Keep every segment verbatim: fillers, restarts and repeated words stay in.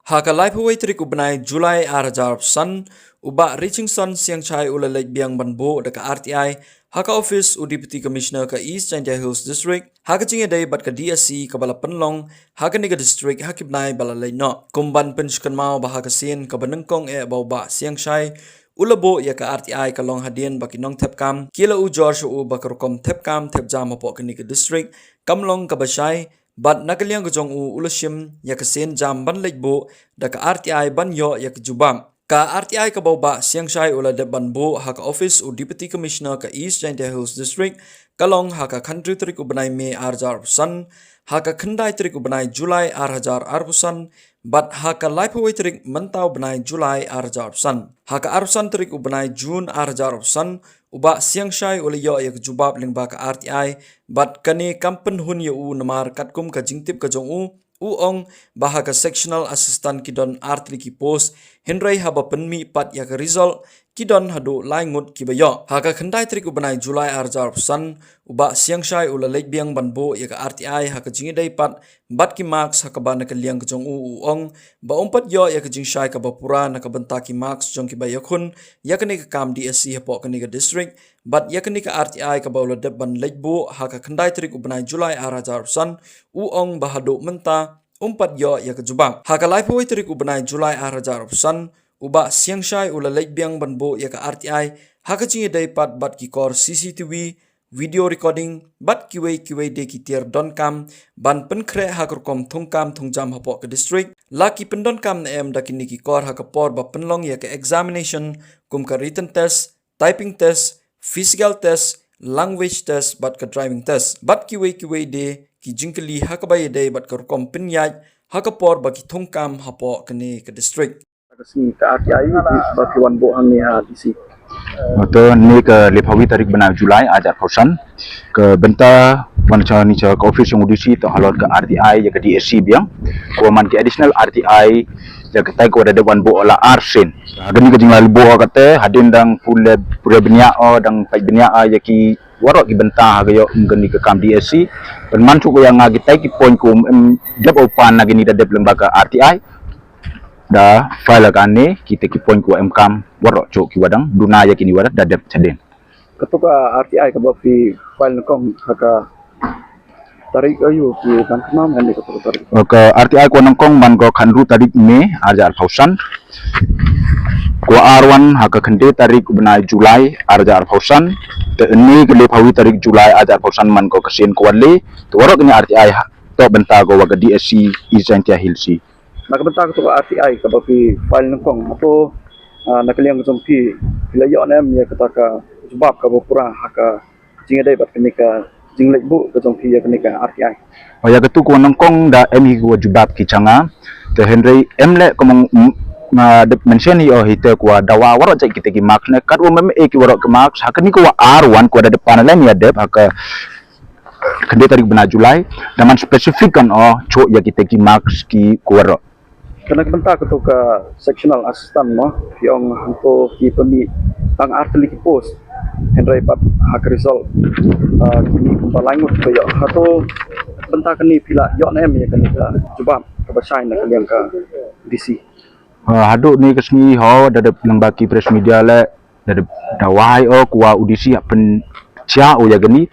Ha ka laiphew wei tarik u bnai July ar hajar arphew san, u Bah Richingson Siangshai u la leit biang ban buh da ka R T I ha ka office u Deputy Commissioner ka East Jaintia Hills District ha ka jingïadei bad ka D S C kaba la pynlong ha kane ka district ha ki bnai ba la leit noh. Kum ban pynsngewkynmaw ba ha ka sien kaba nyngkong eh ba u Bah Siangshai u la buh ïa ka R T I ka long hadien ba ki nongthep kam ki la ujor sha u ba ka rukom thep kam thep jam hapoh kane ka district kam long kaba shai, bad na ka liang ka jong u u la shim ïa ka sien jam ban leit buh da ka R T I ban ïoh ïa ka jubab. Ka R T I kaba u Bah Siangshai u la dep ban buh ha ka office u Deputy Commissioner ka East Jaintia Hills District ka long ha ka khathynriew tarik u bnai May ar hajar arphew san, ha ka khyndai tarik u bnai July ar hajar arphew san, bad ha ka laiphew wei tarik mynta u bnai July ar hajar arphew san. Ha ka arphew san tarik u bnai June ar hajar arphew san, u Bah Siangshai u la ïoh ïa ka jubab lyngba ka R T I, bad kane kam pynhun ïa u namar katkum ka jingtip ka jong u, u ong ba ha ka Sectional Assistant ki don ar tylli ki post, hynrei haba pynmih pat ïa ka result, ki don haduh lai ngut kiba ïoh. Ha ka khyndai tarik u bnai July ar hajar arphew san, u Bah Siangshai u la leit biang ban buh ïa ka R T I ha ka jingïadei pat bad ki marks ha kaba na ka liang ka jong u u ong ba um pat ïoh ïa ka jingshai kaba pura na ka bynta ki marks jong kiba ïakhun ïa kane ka kam D S C hapoh kane ka district, bad ïa kane ka R T I kaba u la dep ban leit buh ha ka khyndai tarik u bnai July ar hajar arphew san, u ong ba haduh mynta um pat ïoh ïa ka jubab. Ha ka laiphew wei tarik u bnai July ar hajar arphew san, u Bah Siangshai u la leit biang ban buh ïa ka R T I ha ka jingïadei pat bad ki kor C C T V, video recording, bad kiwei kiwei de ki tiar donkam ban pynkhreh ha ka rukom thungkam thungjam hapoh ka district. La ki pyndonkam ne em da kine ki kor ha ka por ba pynlong ïa ka examination kum ka written test, typing test, physical test, language test bad ka driving test, bad kiwei kiwei de ki jingkylli ha kaba ïadei bad ka rukom pynïaid ha ka por ba ki thungkam hapoh kane ka district. Ka sngi ka R T I ba ki wan buh hangne ha D C. Te ne ka laiphew wei tarik bnai July ar hajar arphew san, ka bynta wan sha ni sha ka office jong u D C to halor ka R T I ïa ka D S C biang, ko man ki additional R T I ïa katai ko da dep wan buh la arsien. Hadien ka jinglai buh kata hadien dang pule pule bniah o dang pait bniah ïa ki waroh ki bynta ha ka ïoh kane ka kam D S C. Pynman shuh ko ïa nga kitai ki point ko em dep opan na kini da dep lyngba ka R T I. Da file kane kita ki point ko em kam waroh shuh ki wadang duna ïa kini waroh da dep chadien. Kato ka R T I kaba phi file nyngkong ha ka tarik ayu ki ban khnam hangne kato ka tarik. Ka R T I ko nyngkong man ko khathynriew tarik May ar hajar arphew san. Ko ar wan ha ka khyndai tarik bnai July ar hajar arphew san. Te ne ka laiphew wei tarik July ar hajar arphew san man ko ka sien ko wan le. Te waroh kini R T I ha to bynta ko wa ka D S C East Jaintia Hills. Na ka bynta kato ka R T I kaba phi file nyngkong hato, ah, na ka liang ka jong phi phi la ïoh ne em ïa kata ka jubab kaba pura ha ka jingïadei bad kane ka jingleit buh ka jong phi ïa kane ka R T I. O ïa katu ko nyngkong da em hi ko jubab ki cha nga. Te hynrei em le ko mong, mm, nga dep mention hi o hi te ko dawa waroh jait kita ki marks ne kat wa mem e ki waroh ki marks ha kane ko wa ar wan ko da dep pan le ïa dep ha ka khyndai tarik bnai July da man specific kan o shuh ïa kita ki marks ki ko waroh. Kane ka bynta kato ka sectional assistant mo, phi ong hangto ki pynmih tang ar tylli ki post. Hynrei pat ha ka result, ah, ki mih kumba lai ngut ba ïoh. Hato bynta kane phi la ïoh ne em ïa kane ka jubab kaba shai na ka liang ka D C. Ah, haduh ne ka sngi ho da dep lyngba ki press media le da dep dawa hi o ko wa u D C ha pynshai o ïa kane.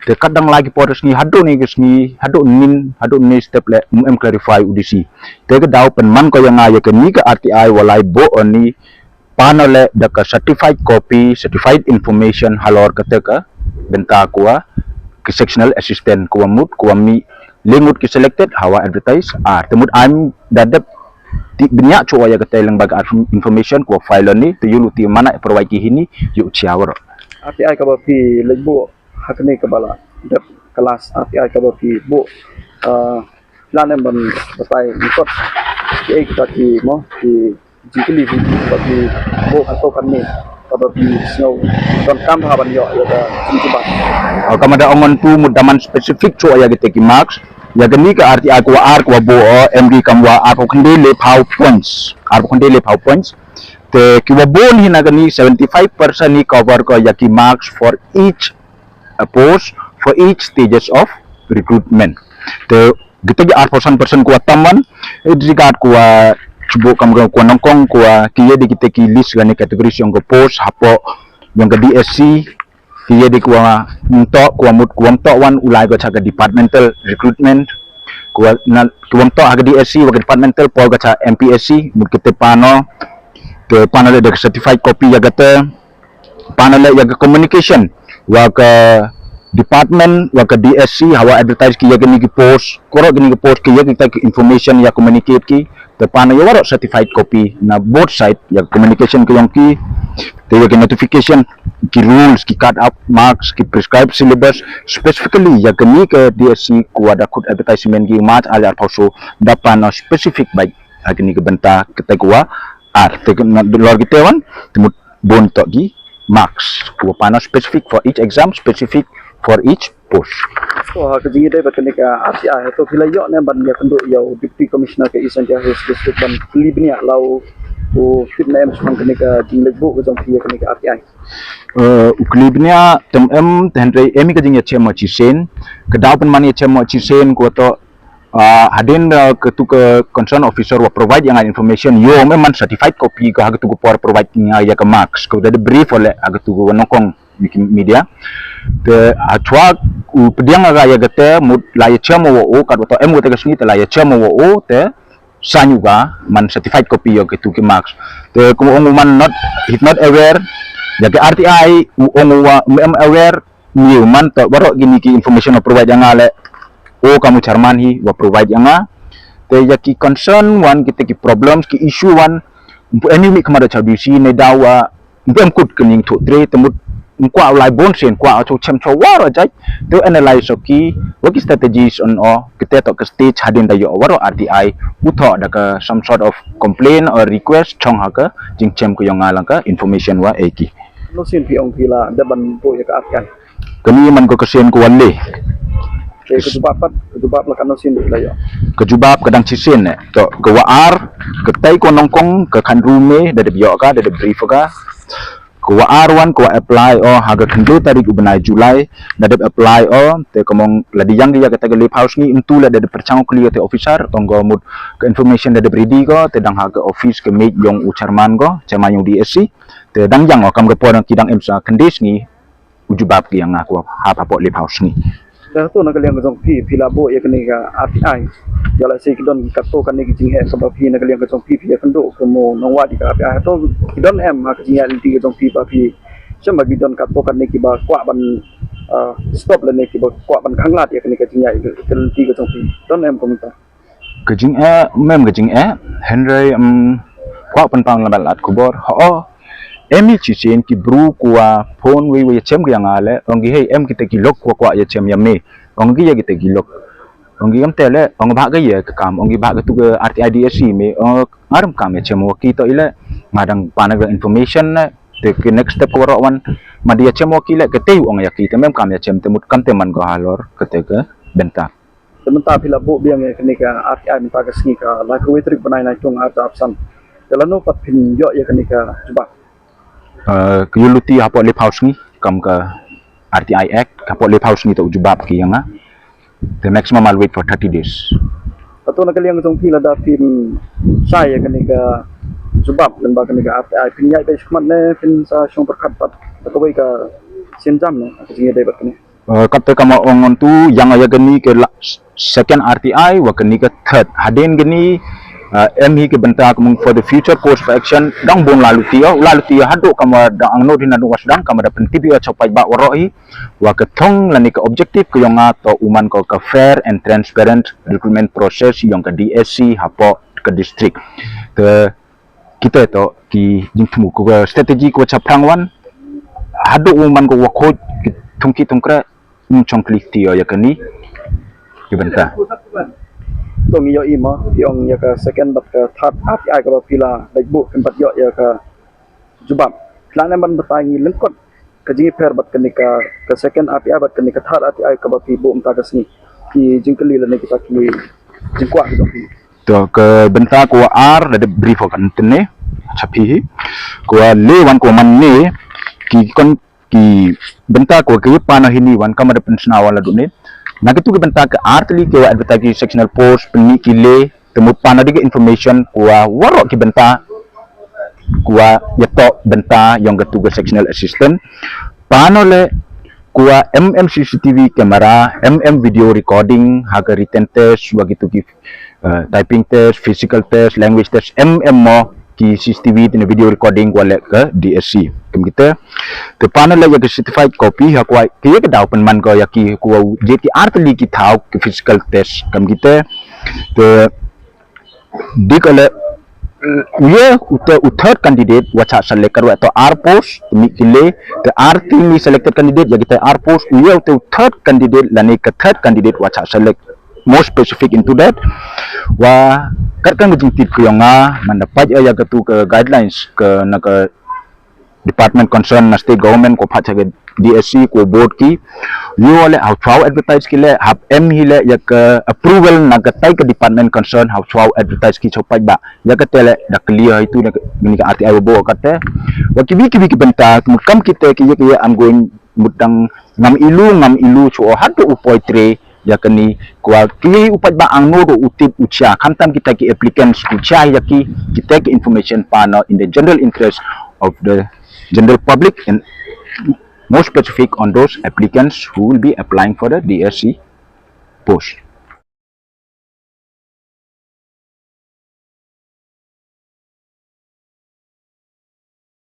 Te kat dang lai ki por sngi haduh ne ka sngi haduh nin haduh ne step le em clarify u D C. Te ka daw pynman ko ïa nga ïa kane ka R T I wa lai buh o ni pan o le da ka certified copy, certified information halor kata ka bynta ko wa ka sectional assistant ko wa mut ko wa mih le ngut ki selected ha wa advertise. Ah, te mut am da dep ti bniah shuh ïa kata lyngba ka information ko file ni te ïu lu ti mana provide ki hini ïu chia waroh. R T I kaba phi leit buh ha kane kaba la dep ka last R T I kaba phi buh, ah, la ne ban batai ni kot ki ei kita ki mo ki jingkylli phi ba phi buh kato kane kaba phi sngew donkam ha ban ïoh ïa ka jingkylli. Ah, ka ma da ong ngan tu mut da man specific shuh ïa kita ki marks. Ïa kane ka R T I ko wa ar ko wa buh o em ki kam wa arphew khyndai laiphew points. Arphew khyndai laiphew points. Te ki wa buh ni na kane seventy five percent ni cover ko ïa ki marks for each, uh, post for each stages of recruitment. Te kita ki arphew san percent ko wa tam man, eh, regard ko wa Shu buh kam ka, ka nyngkong ka, ki ïa dei kita ki list kane categories yong ka post hapoh yong ka D S C. Ki ïa dei ka, ym toh ka, mut ka ym toh wan u lai ka sha ka departmental recruitment. Ka na, ka ym toh ha ka D S C wa ka departmental por ka sha M P S C, mut kita pan noh. Te pan noh da ka certified copy ïa kata. Pan noh leh ïa ka communication wa ka department wa ka D S C hawa advertise ki ïa kine ki post, koro kine ki post ki ïa kita ki information ïa communicate ki. Te pan noh ïa waroh certified copy na both side ïa communication ka yong ki. Te ïa ki notification, ki rules, ki cut off marks, ki prescribed syllabus, specifically ïa kine ka D S C ka wa da khut advertisement ki March ar hajar arphew saw, da pan noh specific bad ïa kine ki bynta kita ka wa ar. Te ka na lor kita wan, te mut bun toh ki marks. Ka wa pan noh specific for each exam, specific for each post. To ha ka jingïadei bad kane ka R T I, to phi la ïoh ne ban ïakynduh ïa u Deputy Commissioner ka East Jaintia Hills District ban kylli bniah la u, u tip ne em shaphang kane ka jingleit buh ka jong phi ïa kane ka R T I? Eh, u kylli bniah te ym em, te hynrei em hi ka jingïachem shisien, ka daw pynman ïachem shisien ka wa toh, ah, hadien da katu ka concern officer wa provide ïa nga information, ym em man certified copy ka ha katu ka por provide ïa nga ïa ka marks, ka da dei brief leh ha katu ka nyngkong media. Te hashwa u pdiang ïa ka ïa kata, mut la ïachem wa u, kat wa toh em kata ka sngi te la ïachem wa u, te sa ïoh ka man certified copy ïa katu ki marks. Te kum u ong u man not, he's not aware ïa ka R T I, u ong u wa ym em aware, ni u man toh waroh kine ki information u provide ïa nga leh. O kam u chairman hi wa provide ïa nga. Te ïa ki concern wan, kita ki problems, ki issue wan, em hi mih khmat da cha D C ne daw wa em kut ka ning thuh tre, te mut ym kwah u lai bun sien, kwah u chem cha waroh jait, te analyze o ki wa ki strategies on o kita toh ka stage hadien da ïoh waroh R T I, u thoh da ka some sort of complaint or request chong ha ka jingchem ka yong nga lang ka information wa e ki. Katno sien phi ong phi la dep ban buh ïa ka R T I? Kane man ka sien ka wa le. Te ka jubab pat, ka jubab la katno sien phi la ïoh? Ka jubab ka dang shisien ne. To ka wa ar, ka tai ka nyngkong ka khan ruh me da dep ïoh ka, da dep brief ka. Ka wa ar wan ka wa apply o ha ka khyndai tarik u bnai July, da dep apply o, te ka mong la dei ïa ka ïa kata ka laiphew sngi, ym tu la da dep pyrshang kylli ïa te officer, tang ka mut ka information da dep ready ko, te dang ha ka office ka mei yong u chairman ko, chairman yong D S C, te dang ïa o kam ka por ki dang em sa khyndai sngi, u jubab ki ïa nga ka wa hap hapoh laiphew sngi. Te to na ka liang ka jong phi, phi la buh ïa kane ka R T I. Ïa la se ki don katto katne ki jingeh kaba phi na ka liang ka jong phi, phi ïakynduh ka mo nongwad ïa ka R T I. To ki don em ha ka jingïaid lynti ka jong phi ba phi shem ba ki don katto katne kiba kwah ban, ah, stop lane kiba kwah ban khanglad ïa kane ka jingïaid lynti ka jong phi? Don em kumta? Ka jingeh, ym em ka jingeh, hynrei, um, kwah pynpaw lada lad khubor. Ho, em hi shisien ki bru ka wa phone wei wei ïachem ki ïa nga leh, ong ki hei em kita ki lok wa kwah ïachem ïa me. Ong ki ïa kita ki lok. Ong ki kam te leh, ong ba ka ïa ka kam, ong ki ba ka tu ka R T I D S C me, ong nga ym kam ïachem wa ki to i leh, nga dang pan ka information leh, te ki next step ka waroh wan, ma dei ïachem wa ki leh, ka te u ong ïa ki, te ym em kam ïachem, te mut kam te man ka halor, ka te ka bynta. Te mynta phi la buh biang ïa kane ka R T I mynta ka sngi ka lai kawei tarik bnai Naitung ar hajar arphew san. Te lano pat phin ïoh ïa kane ka jubab? Eh, ka ïoh luti hapoh laiphew sngi, kam ka R T I Act, hapoh laiphew sngi to u jubab ki ïa nga. The maximum I'll wait for thirty days. Te to na ka liang jong phi lada phin shai ïa kane ka jubab lyngba kane ka R T I, phin ïaid beit shakhmat ne phin sa shong pyrkhat pat da kawei ka sienjam ne ka jingïadei bad kane? Eh, kata kama ong ngan tu, ïa nga ïa kane ka la-, second R T I, wa kane ka third. Hadien kane, eh, em hi ka bynta ka mung for the future course of action, dang bun la luti ïa, la luti ïa haduh kama dang angnud hi naduh wa sdang kama da pyntip ïa chapai ba waroh hi, wa ka thong lane ka objective ka yong nga to u man ko ka fair and transparent recruitment process yong ka D S C hapoh ka district. Te kita to ki jingthmu ko ka strategy ko chaphrang wan, haduh u man ko wa khot ki thung ki thung kra, ym chong klik ti ïa kane ki bynta. To ngi ïoh i ma, phi ong ïa ka second bad ka third R T I kaba phi la leit buh, phin pat ïoh ïa ka jubab. Phi lah ne ban batai ngi lyngkot ka jingïapher bad kane ka, ka second R T I bad kane ka third R T I kaba phi buh mynta ka sngi, ki jingkylli lane kita ki jingkwah ki jong phi? To ka bynta ko ar da dep brief kan tene cha phi hi. Ko le wan ko man ne ki kon ki bynta ko ki pan hi ni wan kama da pynsna wan la dune. Na kitu ki bynta ka ar tylli ki wa advertise ki sectional post pynmih ki le te mut pan na dei ka information kwah waroh ki bynta kwah ïa toh bynta ïong katu ka sectional assistant. Pan na leh kwah mm C C T V camera, mm video recording ha ka written test, wa kitu ki uh, typing test, physical test, language test, mm mo ki C C T V te video recording kwah leh ka D S C. Kam kita te pan na leh ïa ka certified copy ha kwah ki ïa ka daw pynman ko ïa ki kwah jit ki artylli ki thaw ki physical test. Kam kita te dei ka leh u ïa u te u third candidate wa chah select ka ruh to ar post mi ki le te ar team ni selected candidate ïa kita ar post u ïa u te u third candidate lane ka third candidate wa chah select more specific into that. Wa kat ka jingtip ka ïong nga man da pat ïa katu ka guidelines ka na ka department concern na state government ko pat ka D S C ko board ki ïoh leh how to advertise ki leh hap em hi leh ïa ka approval na ka tai ka department concern how to advertise ki chopat ba ïa ka te leh da clear itu ni ka R T I wa bo ka te wa ki bi ki bi ki bynta mut kam kita ki ïa ki ïa am going mut dang ngam ilu ngam ilu cho hat u poi tre ïa kani kwah ki u pat ba ang no do u tip u chia khamtam kita ki applicants u chia ïa ki kita ki information pan na in the general interest of the general public and more specific on those applicants who will be applying for the D S C post.